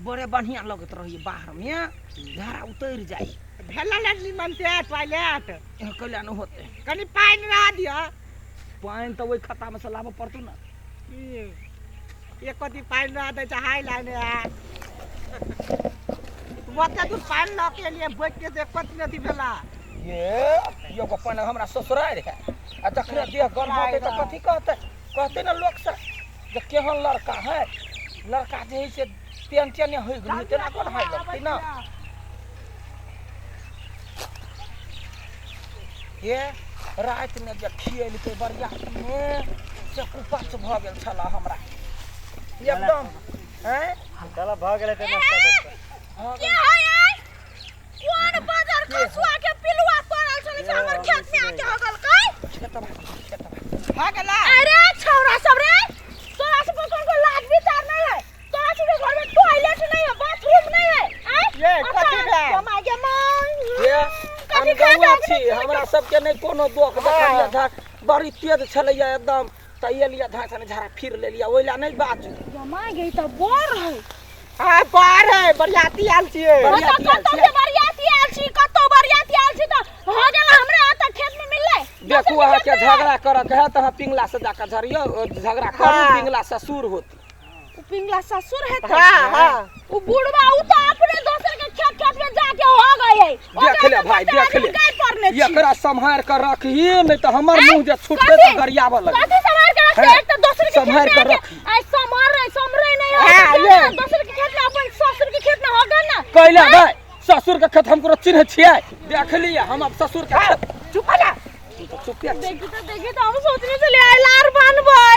बड़े बढ़िया लगैत रहैए बाहरमे झाड़ा उतरि जाइ। भेला ने निमन से टॉयलेट? कैला नहि होतै। कनि पानि रह दिअ। पानि तऽ ओहि खत्तामे से लाबऽ पड़तौ ने। एक कति पानि रह दै छै हाइ लाइन है। ओते दूर पानि लऽ के एलियै बैठ के से कति अथी भेला। ये एगो पानि हमरा ससुरारि है आ जखने देह गरम होतै तऽ कथी कहतै? कहतै ने लोक सब जे केहन लड़का है, लड़का जे है से तेन तेने होइ गेलै, तेना कोन हाइ लगतै ने। हे रातिमे जे खिएलकै बरियातीमे से कुपच भऽ गेल छलए हमरा एकदम। हैं चलो भऽ गेलै तऽ नाश्ता तास्ता भऽ के गेल। है ये? कोन बाजार खसुआ के पिलुआ पड़ल छलै से हमर खेत में आके हो गेलकै? खेतबा खेतबा भऽ गेला। अरे छौरा सब रे, तोरा सब के कोन लाज विचार नहीं है? तोरा सब के घर में टॉयलेट नहीं है, बाथरूम नहीं है? आय ये कथी भेल? माय गे माय। ये कथी हम खा गौआ के छी, हमरा सबके नहि कोनो दोख। देखलियै झाड़ बड़ी तेज छलैया एकदम तऽ एलियै धार से झाड़ा फिर लेलियै, ओहि लए नहि बाजू। माय गे, ई तऽ बड़ है। हाँ बाहर है, बरियाती आयल छियै। बरियाती कतौ आयल कतौ छियै। से बरियाती आयल छी, कतौ बरियाती आयल छी तऽ हो गेल हमरा एतऽ खेत में मिललै। देखू अहाँके झगड़ा करऽ के है तऽ अहाँ पिंगला से जाकऽ झड़ियौ, झगड़ा करू। हाँ। पिंगला ससुर होती। उ पिंगला ससुर हेतै। हाँ हाँ। उ बुढ़वा उ तऽ अपने दोसर के खेत खेत में जाके हो गए है। देख ले भाई, देख ले। गाय परने छी। एकरा सम्हारि कऽ रखही, नहि तऽ हमर मुँह जे छुटतै तऽ कथी? गरियाबऽ लगतै। कथी सम्हार के रखते? हैं? एक तऽ दोसर के खेत सम्हारि में कऽ आके रखी। आइ सम्हार रहे सम्हरे नहीं हो। हाँ, तऽ ये। ना दोसर के खेत में अपन ससुर के खेत में हो गए ना। कैला गए ससुर के खेत हम कोनो चिन्ह छियै? देख लिअ हम अब ससुर के खेत। चुप हो जा। तू तऽ चुपे छी। देखी तऽ हम सोचने छलियै आइ लार बनबै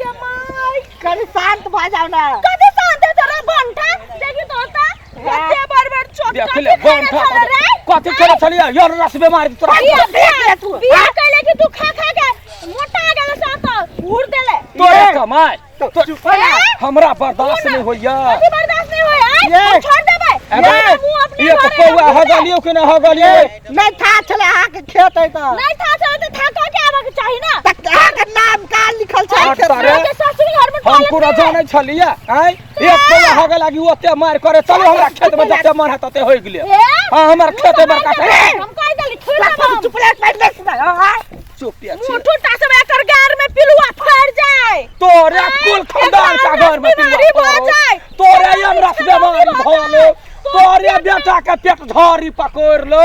जमाइ। कनि शांत भऽ जाउ ने। कथी शांत है तोरा बंठा? देखी तो होता कते बड़ बड़ चोट। देख कथी ले खाने बंठा छले रे? कथी खेने छलियै यार? रस बेमारी तोरा। बिया देख ले तू। बिया कैले कि तू खा खा के मोटा गेल से तऽ घूर देले। तोरे कमाइ तो चुप हो जा। हमरा बर्दाश्त नहि होइया। कथी बर्दाश्त नहीं होय? आइ ये। हम छोड़ देबै। ए, मुँह अपने एक घरे पौआ रखू। हगलियौ कि नहि हगलियौ? नहि था छलै अहाँके खेत है तऽ। नहीं था छलै तऽ था कह के आबऽ के चाही ना। तऽ अहाँके नाम का लिखल छै आठ खेत में? तारे। अहाँके ससुर घर में हम टॉयलेट पूरा नहीं है। जानै छलियै। आँय एक पौआ हगे लागी ओते मारि करे। चलू हमरा खेत में जते मन है तते होइ गेलै। ए? हाँ हमर मुँह खेत सम्हार बड़का के छै। रख, हम कहि देली थोड़े देब हम। चुप रह, पानि नहि सुनाय। हाँ चुप छी। मुँह ठुटा सब एकर गार में पिलुआ फड़ जाए। तोरे कुल खानदान का घर में बीमारी पिलुआ भऽ पड़ो। जाए। तोरे यम रस बीमारी भऽ लो, तोरे बेटा के पेट झड़ी पकड़ लो,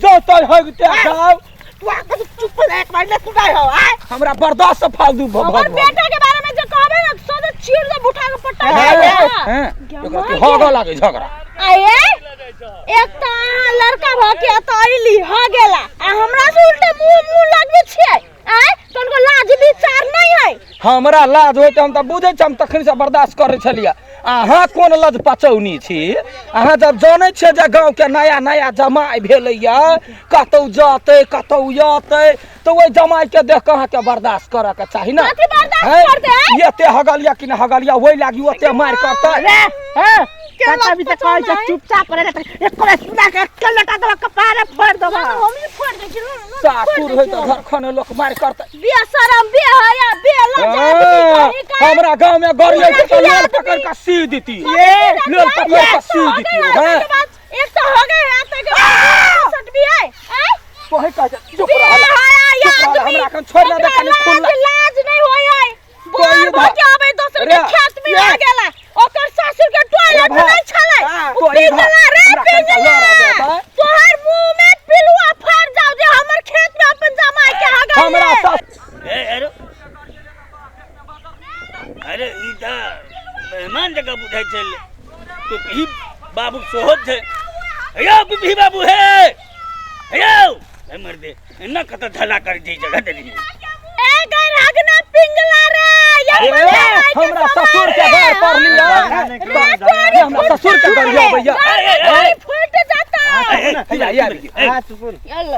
जो तो होगते जाओ। तू अहाँके चुप रह, एक बार नहि सुनाय हो। आय हमरा बर्दाश्त से फालतू भ हमर भ बेटा के बारे में जे कहबे ना सोझे चीर दे उठा के पट्टा हैं, दे। हैं, एकरा की हगऽ लागे झगड़ा। आये एक तऽ अहाँ लड़का भऽ के एतऽ अयली ह गेला आ हमरा से उल्टे मुंह मुंह लगबै छियै। आय तोनको लाज विचार नहीं है? हमरा लाज होइत हम तऽ बुझै छी, हम तखन से बर्दाश्त करै छलियै। अहाँ कोन लज पचौनी छी? अहाँ जब जानै छियै जे गाँवके नया नया जमाइ भेलैया, कतौ जतै कतौ अतै तऽ ओहि जमाइके देख कऽ अहाँके बर्दाश्त करऽके चाही ने। कथी बर्दाश्त हैं? करतै, आँय? एते हगलिया कि नहि हगलिया, ओहि लागी ओते मारि करतै। रे हैं के कता भी तऽ कहै छै लटपटाना है? चुपचाप रह, एक बार सुना के अक्कल लटा देबा, कपारे फोड़ देबा। ना, हम ही फोड़ दै छी, ना, ना, सासुर होइ तऽ घरखने लोक मारि करतै। बेशरम बेहया बेलज आदमी हाँ, कहीं का। हमरा गाँव में गड़िए पूरा तऽ लोल आदमी। पकड़ कऽ सी देती, ये लोल पकड़ कऽ सी हो देती। गए, हैं एक तो हो गए, आ तक सट भी है। आय तोहे कहै छै, चुप रह, बेहया चुप रह, आदमी। हमरा एखन छोड़ि दे कनि ओकरा खुल्ला। लाज लाज नहीं होय है। तोही बोर भऽ के आबै दोसर के रे, खेत में आ गेला, ओकर ससुर के टॉयलेट रे भाई, नहीं छलै। हाँ, उ तोही पिघला रे हमरा कनिका पिघला। लड़ा देतै। तोहर मुंह में पिलुआ फड़ जाओ जे हमर खेत में अपन जमाई के हगल। हमरा सास ए अरे अरे, ई तऽ मेहमान जकाँ बुझाइ छै। पिपही बाबू सेहो छै। हेयौ पिपही बाबू, हे हेयौ, हे मर्दे, एना कतऽ झला करै छै जगह देली। ए गैर हगना पिंगला रे ये ए, अपन जमाई के हमरा ससुर के समाज घर पर लिया। रे, रे, हमरा ससुर के घर अबैया। कोरी फूट जाता। हैया, या देखियौ। हाँ चुप। यल्ला।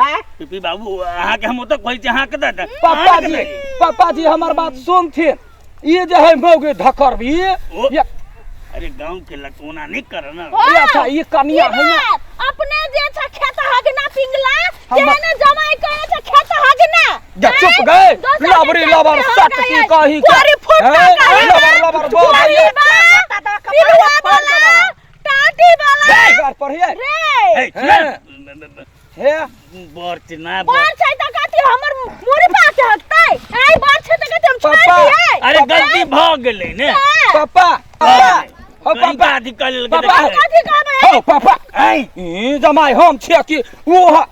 हाँ पिपी बाबू, अहाँके हम ओतऽ कहै छी, अहाँ कतऽ तऽ पापा जी, पापा जी, हमर बात सुनथिन। ई जे है मौगी ढकरबी ओ। ये अरे गाँव के लटोना नहीं कर ना। हो। ये अच्छा ई कनिया ई है ना। बात, अपने जे छ खेत हगना पिंगला हम- तेहने जमाई करे छ खेत हगना। जा चुप गए दोसर के लबरी खेत लबर में सट हग की गए। कही के कोरी फुटका हैं? कही लबर लबर बोल कोरी गई। बा पिलुआ बोला। गार पढ़िए। रे ए, सुन। हे बर छै ना बर छै त कथी हमर मुड़ी पा के हकतै? आइ बर छै त कथी हम छोड़ पापा। दियै? अरे गलती भऽ गेलै ने। पापा, पापा हो, पापा पापा अथी कऽ लेलकै। पापा। कथी कहबै? हो पापा, ऐ, ई जमाई हम छियै कि ओ ह?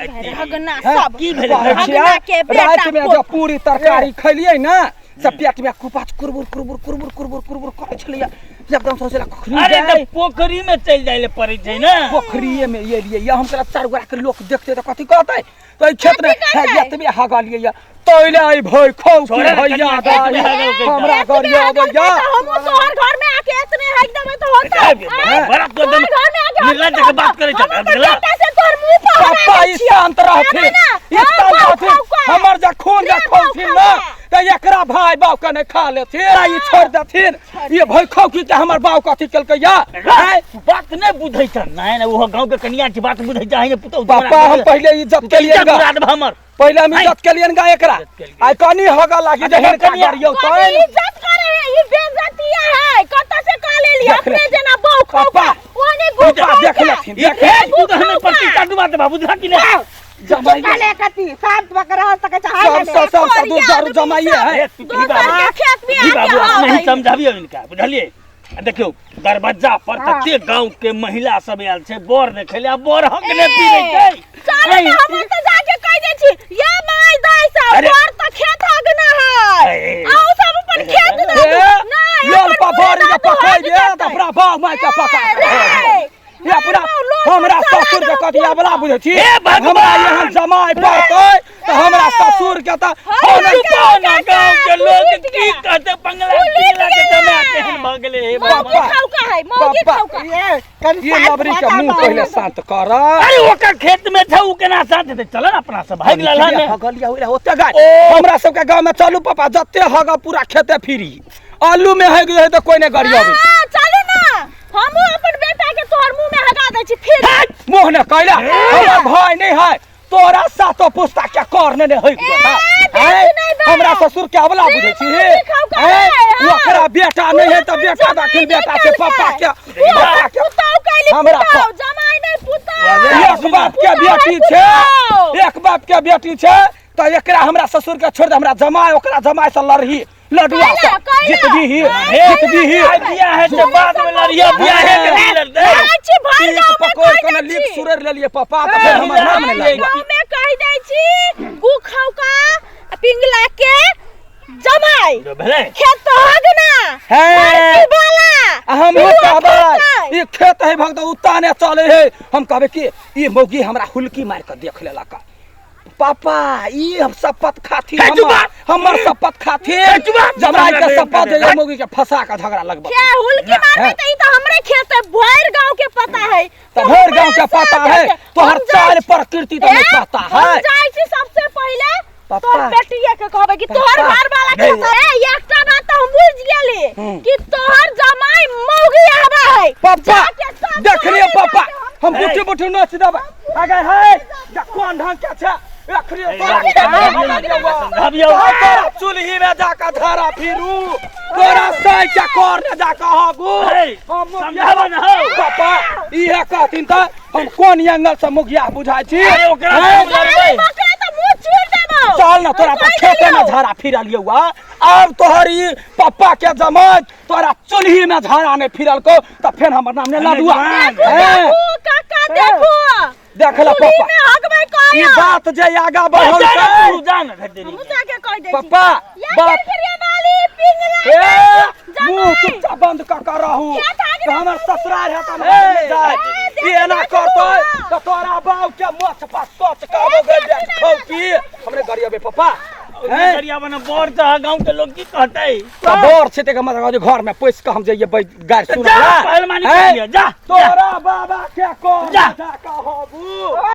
हगना हैं? सब की भेलै? कहै छियै, हगना के बेटा रातिमे पोता। जब पूरी तरकारी खैलियै ने से पेट में कुपाच कुरबुर कुरबुर कुरबुर कुरबुर कुरबुर करै छलैया, एकदम सोचला कखनी अरे जाय। तऽ पोखरी में चलि जाइ लए पड़ै छै ने। पोखरिये में एलियै या हम तोरा चारू गोरा के लोक देखते तऽ कथी कहतै? तऽ एहि खेत में कथी कहतै? हे एतबे हगलियै या तैले एहि भई खौ की छोड़े ने भैया कनिया, दाई एतबे हगलकै तऽ। हमरा एतबे गरिया हगलकै अबैया। तऽ हमहूँ तोहर घर में आके एतने हगि देबै तऽ होतै? आँय? बड़ा तो तोहर एकदम घर में आके हम निर्लज्ज के बात करै हम छ अपन बेटा से तोहर मुंह पर हगा पापा दै ई छियौ। शांत रहथिन, आबै ना, ई हाँ, शांत खाउ, रहथिन। खाउ, खाउ। हमर जे खून जे रे, खौथिन खाउ, ना खाउ। तऽ एकरा भाय बाप के नहि खा लेथिन, ई छोड़ि देथिन। ई भई खौ की के हमर बाप कथी केलकै या? आँय? तू बात नहि बुझै छ। नहि नहि, ओहो गाँव के कनिया छै, बात बुझै छ अहीं पुतहु। पापा, हम पहिले इज्जत केलियनि गा। उड़ा देब हमर। पहिले हम इज्जत केलियनि गा एकरा। इज्जत केलियनि। आइ कनी हगऽ लागी जे अच्छा, हिनका कनिया। गरियौ कथी तैन। इज्जत करे है? ई बेइज्जतिया है। कतऽ से कऽ लेली? देख अपने लेथिन। जेना बहू पापा, खौका, ओहने गु पापा देख खौका। लेथिन, ई देख फेर तू तऽ हमे प्रतिष्ठा डुबा देबा, बुझला कि नहि? जमाई चुप कथी शांत भऽ के रह सकै छै? सब सब सब सब दूर दारू जमाइए है। ए, तू दोसर बाबू, के खेत में जी आके बाबू, हगै। नहीं समझाबियौ इनका, बुझलियै? आ देखियौ, दरवाजा पर तते गांव के महिला सब आयल छै बर देखै ले, आ बर हक ने पीबै छै। चलू ने, हम तऽ जाके कहि दै छी ये माय दाय सब अरे। बर तऽ खेत हगना है, ए, अहूँ सब अपन खेत ए, दऽ दू। नहि, लोल अपन पफारी मुँह के दऽ दू, पकड़ि हग दे जेतै। तऽ अपना बाप माय के पका रे, ये अपना लोल हमरा पर ससुर के चढ़ा कथी अबला बुझै छी? हे भगवान! हमरा एहन जमाय पड़तै तऽ हमरा ससुर के तऽ हँ, नहि चुपो ना, गांव के लोग उठि की गेला। कहते? बंगला उठि पिंगला के गेला। जमा केहन भऽ गेलै हे मौगी भगवान। खौका है, मौगी पापा। खौका। ये कनी ये शांत लबरी भऽ के जा मुंह बाबू। पहिले शांत कर। अरे ओकर खेत में छै, उ केना साथ देतै? चल ने अपना सब भागि ललहा ने। हगलिया होइला ओते गाय हमरा सबके गाँव में। चलू पापा, जते हग पूरा खेते फिरी आलू में हग है तऽ कोई नहि गरियाबै। हाँ, चलू ना, हमहूँ अपन बेटा के तोहर मुंह में हगा दै छी फिर। मोह ने कैला हमर भाय नहीं है, तोरा सातो पुस्ता के कर ने होई। ए, बेटी नहीं बा। हमरा ससुर के अबला रे, बुझै छी? मौगी खाउ का हैं? है, हाँ। ओकरा बेटा नहीं है तऽ बेटा जमाई दखिन नहीं बेटा छै पापा के पुतहु पापा के पुतहु कैली हमरा पुतहु जमाई नहीं पुतहु। एक बाप के बेटी छै, एक बाप के बेटी छै तऽ एकरा हमरा ससुर के छोड़ दे, हमरा जमाय ओकरा जमाय से लड़ही लडुआ से कैला, कैला। जीतबीही कैला। जीतबीही। आइ बियाह है तऽ बाद में लड़िया, बियाह है के नहीं लड़तै? जाइ छी भरि पीक गाँव में पकड़ कहि कने दै लीक छी। सुरैर लेलियै पापा, तऽ फेर हमर नाम नहि भरि लड़ुआ। गाँव में कहि दै छी गु खौका पिंगला के जमाई भेलै खेत तो हगना हे। लड़की वाला आ हमहूँ पिलुआ कहबै खौका। ई खेत है भगत उताने चले है। हम कहबै कि ई मौगी हमरा हुलकी मारि कऽ देख लेलक। पापा, ई हम शपथ खाथिन, हे चुपा। हमर शपथ खाथिन, चुपा। जमाई के शपथ जे मौगी के फंसा के झगड़ा लगबा। क्या हुलकी मारबै हैं? तऽ ई तऽ हमरे खेत है, भरि गाँव के पता है। तऽ भरि गाँव के पता है, तोहर चाल प्रकृति तऽ नहीं पता हम है। जाइ छी सबसे पहिले पापा। तोहर बेटिया के कहबै कि तोहर पापा। घर वाला खेत है। ए, एकटा बात तऽ हम बुझि गेली हम्म। कि तोहर जमाई मौगी आबा है। पापा जाके सब देख लियौ कहबै पापा, जाके हम हम बुटी बुटी नोच देबै। आगे है जे कोन ढंग के छै एखनी तोरा खेत में हगलियौ। समझाबियौ। तोरा चूल्ही में जाके धरा फिरू, तोरा साइ के कर ने जाके हगू। हे, हम मुखिया समझाबऽ ने हौ। पापा इहे कहथिन तऽ हम कोन एंगल से मुखिया बुझाइ छी? अरे ओकरा हैं? से लड़बै। बकरा तऽ मुँह चीर देबौ। चल न, तोरा तऽ कहि खेते में देलियौ। झाड़ा फिरलियौ। आ आब तोहर ई पप्पा के जमाय तोरा चूल्ही में झाड़ा नहि फिरलकौ तऽ फेर हमर नाम नहि लडुआ। देखू, हैं? देखू काका, देखू। देख ले चूल्ही पापा, में हगबै ई कहलियौ। बात जे आगा बढ़ल जा ने छै तू, जा ने भेट देरी। हमहूँ जाके कहि दै छी। पप्पा या बात किरकिरिया वाली पिंगला ए जमाई। मुंह चुपचाप बंद कऽ के रहू। खेत आगे तऽ हमर ससुराल है तऽ हम ए, जाय। ए, ई एना देख, करतै देखू। तऽ तोरा बाप के मोछ पर सोच कहबो गे खौ पी हमरे गरियबे पापा। हैं? गरियाबऽ ने, बड़ छह, गाँव के लोग की कहतै? तऽ बड़ छै तऽ मतलब जे घर में पैस कऽ हम जइए गारि जा सुनऽ पहलवानी हैं? करियै, जा जा। तोरा बाबा के कर जा। जा कहबू।